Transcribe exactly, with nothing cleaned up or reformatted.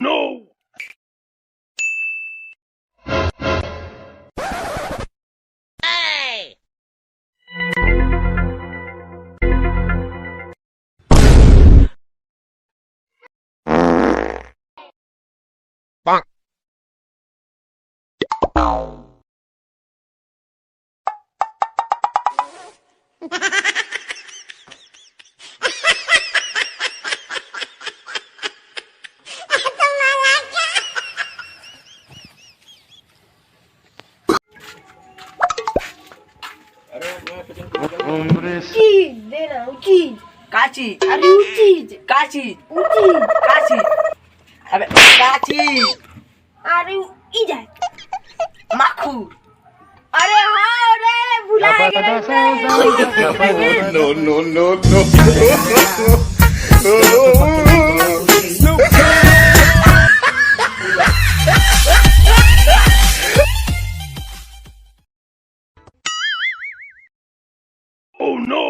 No! चीज देना, वो चीज। का चीज? अरे वो चीज। का चीज? वो चीज। का चीज? अबे का चीज? अरे वो ई जाए। माखू। अरे हाँ रे, भुला गया। No, no, no, no. Oh no!